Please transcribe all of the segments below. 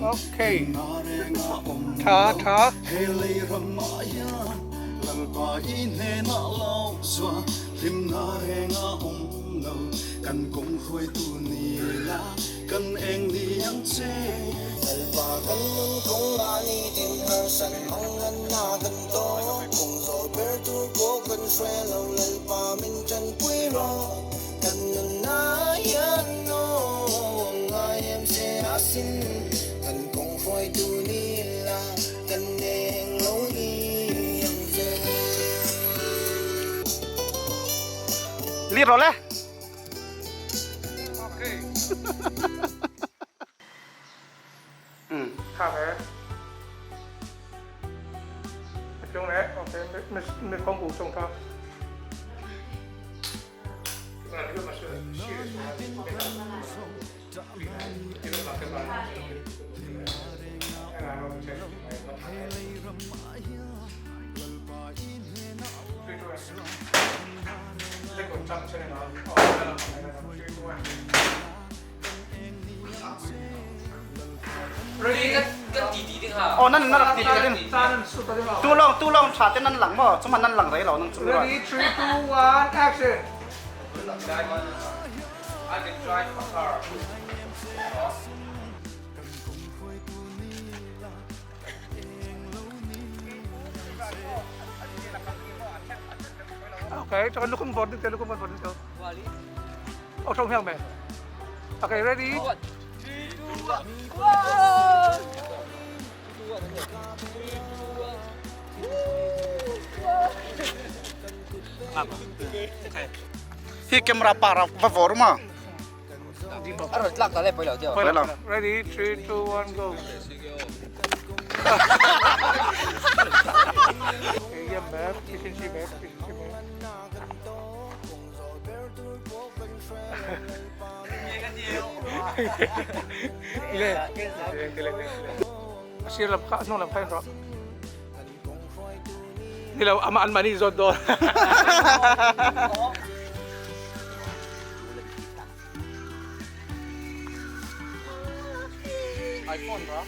Okay. Tha tha. Lir rawh le. Okay. Tha ve. A chung le okay mi phong bu chung tha. Aw nan na rak ti ti din. Tu lawng tu lawng tha te nan lang maw? Cuma nan lang rei lo nang chung Ready, 3, 2, 1, action! I can drive a car. Okay, cho lukum bord dito, lukum bord dito. Oh, trong hiang me. Okay, ready? 1, 3, 2, 1. Hi camera para va vor ma. Ready, 3, 2, 1, go. Okay, yan ba? Kitchen si ba? Kitchen si ba? Ile. Ile, ile. Sir lam kha, nung lam kha ro. Nila ama an mani zon do. iPhone ba?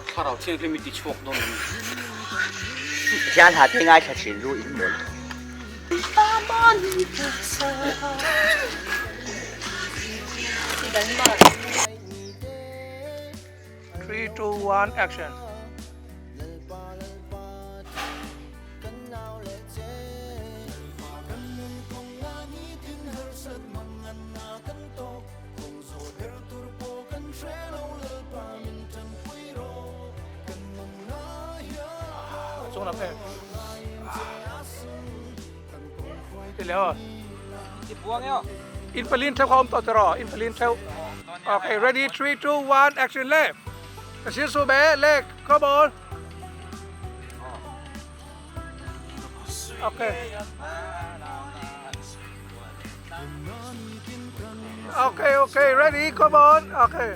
Thlarau thianghlim i ti chhuak dawn em ni? Pathian ha te ngaithla thin ru in mawl. 3, 2, 1, action. Chung lam e. Ti leo. In palin theu khom to tro in palin theu. Okay, ready 3 2 1 action left. Ka su bé lek come on. Okay. Okay, okay, ready, come on. Okay.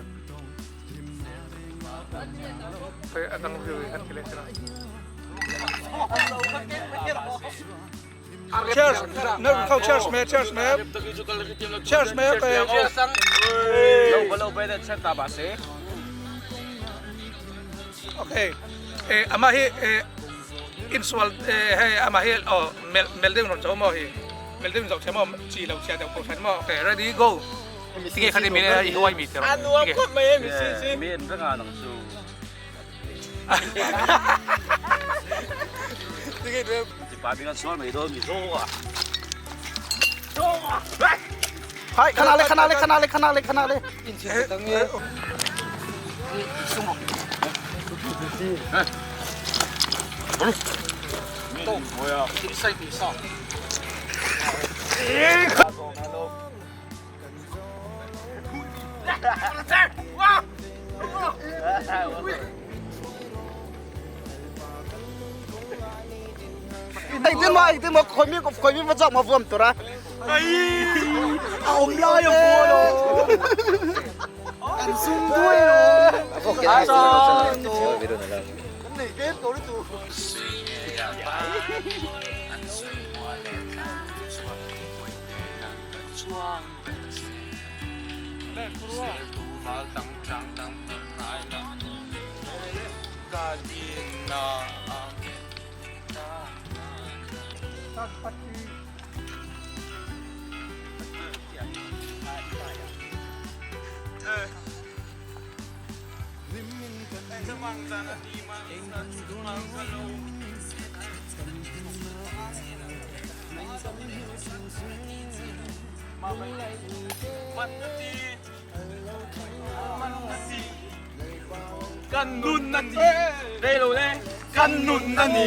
Okay, anong view han kile sila. Cheers. No, go cheers man, cheers man. Cheers man. Lo lo be da chat ta ba se. Okay. Eh ama hi eh insual eh hey ama hi oh mel mel ding ron mo hi. Mel ding zo chemo chi lo chia de ko chan mo. Okay, ready go. Sige khani mi le i huai mi te. Anu am ko me mi si si. Mi en ranga nang su. Sige de. Ti pa bi ngan sual mai do mi zo a. Hai khana le khana le khana le khana le khana le. Ai tin ma ai tin ma khoi mi khoi mi ma chak ma vuam tura. Ai. A om lai a vuo lo. Kan nun na ni rei lo le kan nun na ni.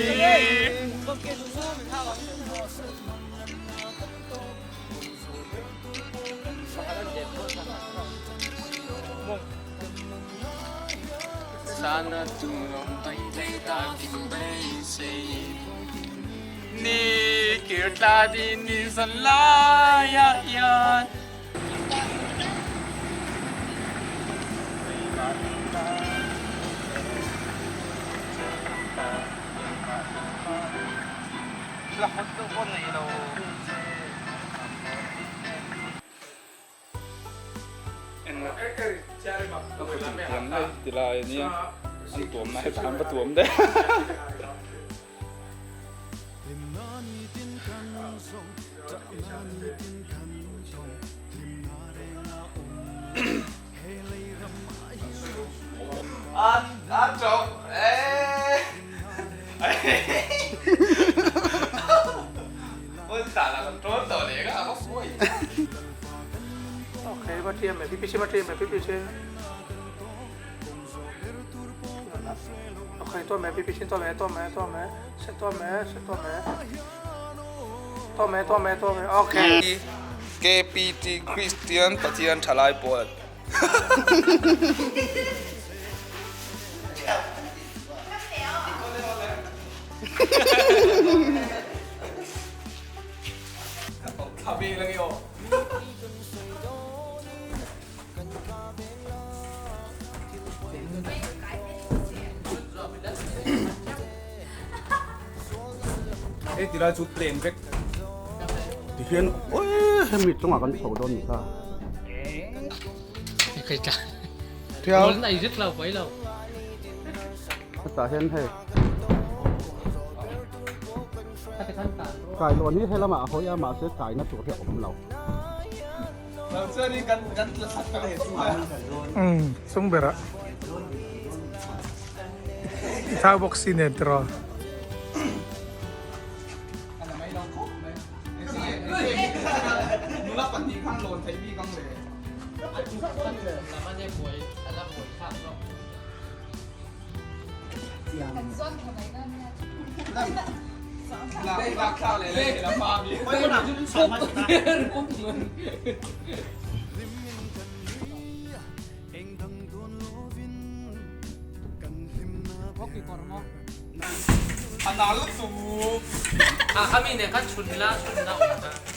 Ni kir tla din ni zan lai ah hian. Ti lai ania an tuam na heta an va tuam de. KPT Christian Pathian Thalai Pawl. Hei ti lai chu plain vek. Tihian oi hemi chungah kan chho dawn ni kha. Thiam. Hetah hian hei kailawn hi helamah a hawi a mahse kaina tur hi a awm lo. Umm chung berah i thau bawk si nen tiraw.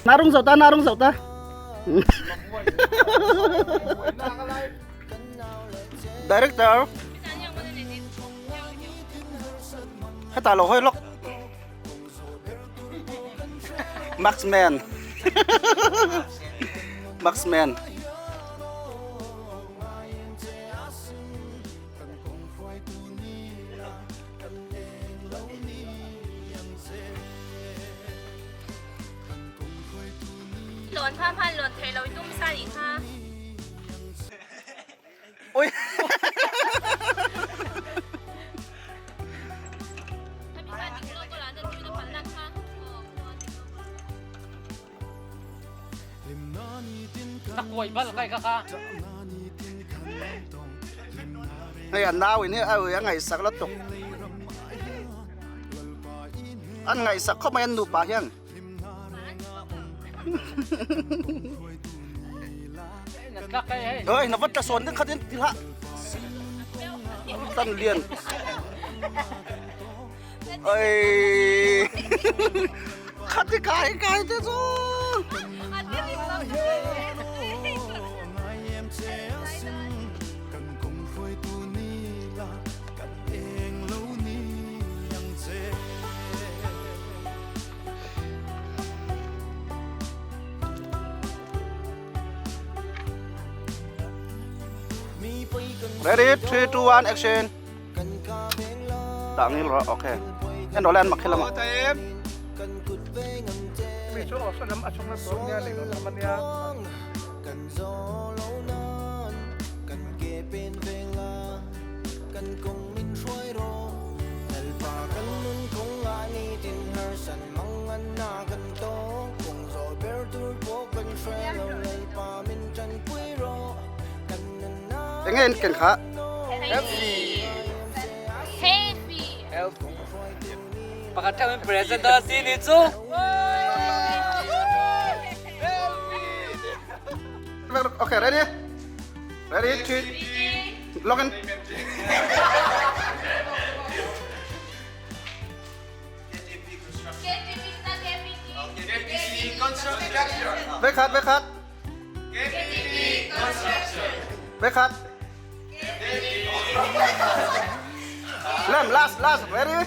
Narung zo ta narung zo ta. Director. Hetah lo hawi lawk. Marksman. Marksman. Lawn kha hman lawn thei lo i tum sa nih kha. Oi. Hei an nau in hi a ui a ngaihsak la tuk. An ngaihsak khawp mai an nupa hian. Oi na vat ta sawn ding khat in ti hlah. Tan lian. Oi. Khat ti kai kai te chu. Ready, 3, 2, 1, action. Dah ngil rawh, okay. En rawh le an mak hi lamah. Enge in ken kha? Healthy. Healthy. Healthy. Pakhat theuh in present a si ni chu. Okay, ready? Ready? Three. Lock in. Vekhat, vekhat. Vekhat. Lem, last, last. Ready?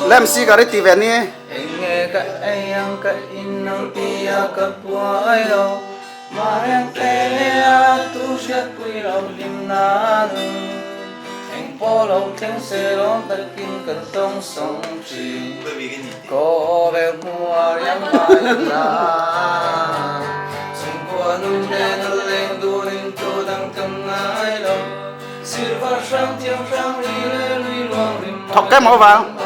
Lem si ka ri ti ve ni. Thawk kem ho vang.